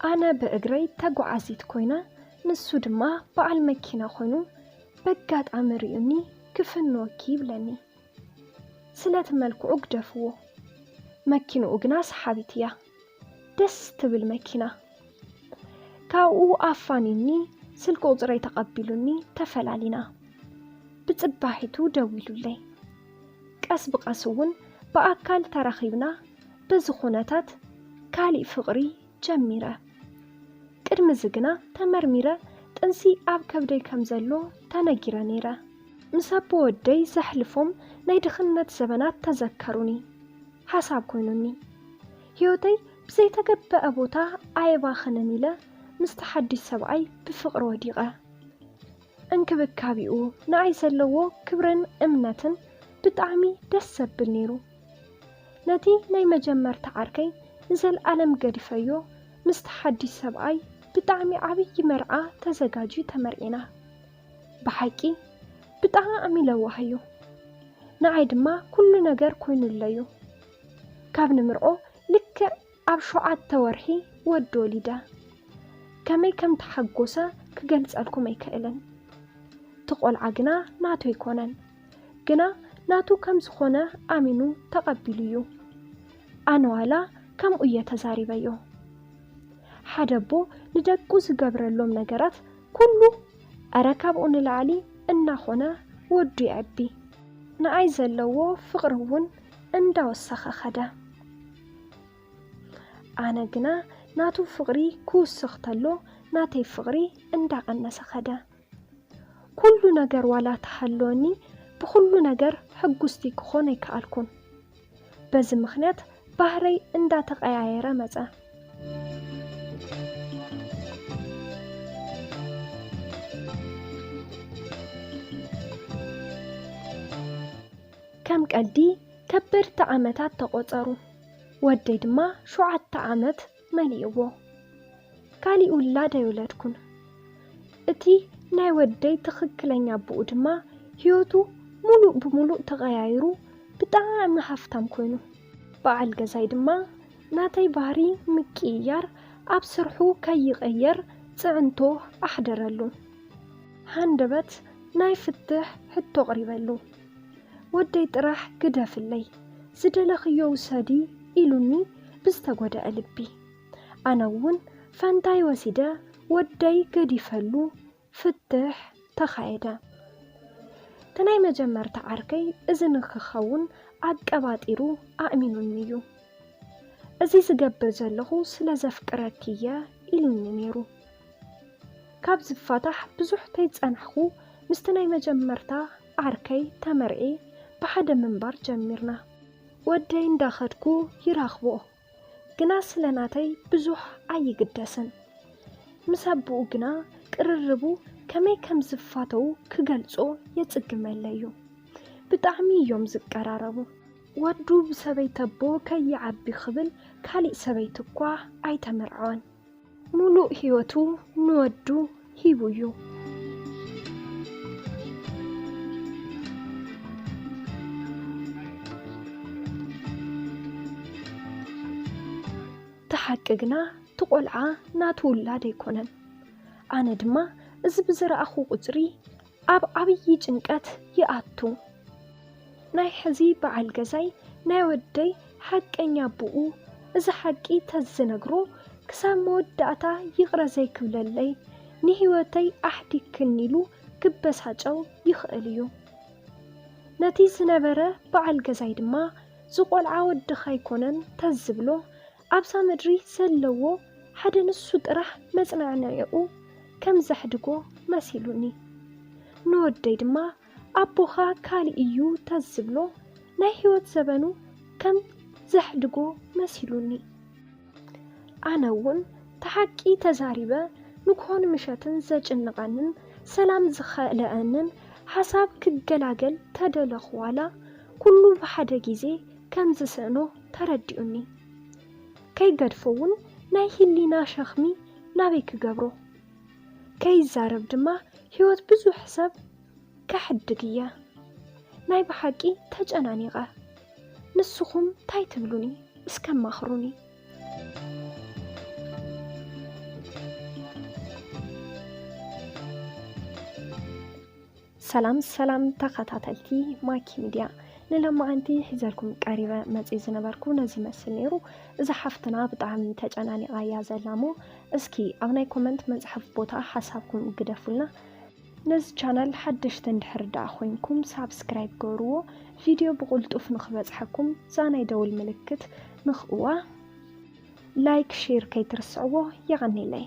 ኣነ ብእግረይ ተጓዓዚት ኮይነ፣ ንሱ ድማ በዓል መኪና ኮይኑ በጋጣሚ ሪኡኒ ክፍንወኪ ይብለኒ። ስለቲ መልክዑ ግደፍዎ፣ መኪንኡ ግና ሰሓቢት እያ። ደስ ትብል መኪና። ካብኡ ኣፋኒኒ ስልኪ ቁፅረይ ተቐቢሉኒ ተፈላሊና። ብፅባሒቱ ደዊሉለይ። ቀስ ብቐስ እውን ብኣካል ተራኺብና። በዚ ኩነታት ካሊእ ፍቕሪ ጀሚረ። ቅድሚ እዚ ግና ተመርሚረ ጥንሲ ኣብ ከብደይ ከም ዘሎ ተነጊረ ነይረ። ምስ ኣቦ ወደይ ዘሕልፎም ናይ ድኽነት ዘበናት ተዘከሩኒ። ሓሳብ ኮይኑኒ። ህይወተይ ብዘይተገበአ ቦታ ኣየባኽንን ኢለ ምስቲ ሓድሽ ሰብኣይ ብፍቕሪ ወዲቐ። እንክብካቤኡ ንኣይ ዘለዎ ክብርን እምነትን ብጣዕሚ ደስ ዘብል ነይሩ። ነቲ ናይ መጀመርታ ዓርከይ ንዘለኣለም ገዲፈዮ ምስቲ ሓድሽ ሰብኣይ ብጣዕሚ ዓብዪ መርዓ ተዘጋጅዩ ተመርዒና። ብሓቂ ብጣዕሚ ለዋህ እዩ። ንኣይ ድማ ኩሉ ነገር ኮይኑለዩ። ካብ ንምርዖ ልክዕ ኣብ ሸውዓተ ወርሒ ወዲ ወሊደ። ከመይ ከም ተሓጎሰ ክገልጸልኩም ኣይክእልን። እቲ ቆልዓ ግና ናቱ ኣይኮነን። ግና ናቱ ከም ዝኾነ ኣሚኑ ተቐቢሉ እዩ። ኣነ ዋላ ከምኡ እየ ተዛሪበዮ። ሓደ ኣቦ ንደቁ ዝገብረሎም ነገራት ኩሉ፣ እረ ካብኡ ንላዕሊ እናኾነ ወዱ የዕቢ። ንኣይ ዘለዎ ፍቕሪ እውን እንዳወሰኸ ኸደ። ኣነ ግና ናቱ ፍቕሪ ክውስኽ ተሎ ናተይ ፍቕሪ እንዳቐነሰ ኸደ። ኩሉ ነገር ዋላ ተሃለወኒ፣ ብኹሉ ነገር ሕጉስቲ ክኾን ኣይከኣልኩን። በዚ ምኽንያት ባህረይ እንዳተቐያየረ መጸ። ከም ቀልዲ ከበድቲ ዓመታት ተቖጸሩ። ወደይ ድማ ሸውዓተ ዓመት መሊእዎ። ካሊእ ውላድ ኣይወለድኩን። እቲ ናይ ወደይ ትኽክለኛ ኣቦኡ ድማ ህይወቱ ሙሉእ ብሙሉእ ተቐያይሩ ብጣዕሚ ሃፍታም ኮይኑ። በዓል ገዛይ ድማ ናተይ ባህሪ ምቅይያር ኣብ ስርሑ ከይቐየር ጽዕንቶ ኣሕደረሉ። ሃንደበት ናይ ፍትሕ ሕቶ ኣቕሪበሉ። ወደይ ጥራሕ ግደፍለይ፣ ዝደለኽዮ ውሰዲ ኢሉኒ ብዝተጎድአ ልቢ። ኣነ እውን ፈንታይ ወሲደ ወደይ ገዲፈሉ ፍትሕ ተኻየደ። እቲ ናይ መጀመርታ ዓርከይ እዚ ንክኸውን ኣቀባጢሩ ኣእሚኑኒ እዩ። እዚ ዝገብር ዘለኹ ስለ ዘፍቅረኪ እየ ኢሉኒ ነይሩ። ካብ ዝፋታሕ ብዙሕ ተይጸናሕኹ ምስቲ ናይ መጀመርታ ዓርከይ ተመርዕየ ብሓደ ምንባር ጀሚርና። ወደይ እንዳኸድኩ ይራኽቦ፣ ግና ስለ ናተይ ብዙሕ ኣይግደስን። ምስ ኣቦኡ ግና ቅርርቡ ከመይ ከም ዝፋተዉ ክገልጾ የጽግመለይ እዩ። ብጣዕሚ እዮም ዝቀራረቡ። ወዱ ብሰበይቲ ኣቦ ከይዓቢ ክብል ካሊእ ሰበይቲ እኳ ኣይተመርዓወን። ሙሉእ ህይወቱ ንወዱ ሂቡ እዩ። እቲ ሓቂ ግና እቲ ቆልዓ ናቱ ውላድ ኣይኮነን። ኣነ ድማ እዚ ብዝረኣኹ ቁጽሪ ኣብ ዓብዪ ጭንቀት ይኣቱ። ናይ ሕዚ በዓል ገዛይ ናይ ወደይ ሓቀኛ ኣቦኡ እዚ ሓቂ ተዝነግሮ ክሳብ መወዳእታ ይቕረ ዘይክብለለይ ንህይወተይ ኣሕዲግክኒ ኢሉ ክበሳጨው ይኽእል እዩ። ነቲ ዝነበረ በዓል ገዛይ ድማ ዝቖልዓ ወድኻ ኣይኮነን ተዝብሎ ኣብዛ ምድሪ ዘለዎ ሓደ ንሱ ጥራሕ መጽናዕንዒኡ ከም ዘሕድጎ መሲሉኒ። ንወደይ ድማ ኣቦኻ ካልእ እዩ ተዝብሎ ናይ ህይወት ዘበኑ ከም ዘሕድጎ መሲሉኒ። ኣነ እውን ተሓቂ ተዛሪበ ንግሆን ምሸትን ዘጭንቐንን ሰላም ዝኸልአንን ሓሳብ ክገላገል ተደለኹ ዋላ ኩሉ ብሓደ ግዜ ከም ዝስእኖ ተረዲኡኒ። ከይገድፎ እውን ናይ ህሊና ሸኽሚ ናበይ ክገብሮ? ከይዛረብ ድማ ህይወት ብዙሕ ሰብ ከሕድግ እየ። ናይ ብሓቂ ተጨናኒቐ። ንስኹም ታይ ትብሉኒ? እስከ ኣማኽሩኒ። ሰላም ሰላም ተኸታተልቲ ማኪ ሚድያ፣ ንሎማዓንቲ ሒዘልኩም ቀሪበ መፂእ ዝነበርኩ ነዚ ይመስል ነይሩ። እዛ ሓፍትና ብጣዕሚ ተጨናኒቓ እያ ዘላ እሞ፣ እስኪ ኣብ ናይ ኮመንት መፅሓፍ ቦታ ሓሳብኩም ግደፉልና። ነዚ ቻናል ሓደሽቲ እንድሕር ደኣ ኮይንኩም ሳብስክራይብ ገርዎ፣ ቪድዮ ብቕልጡፍ ንኽበፅሐኩም እዛ ናይ ደውል ምልክት ንኽእዋ፣ ላይክ ሼር ከይትርስዕዎ። የቐኔለይ።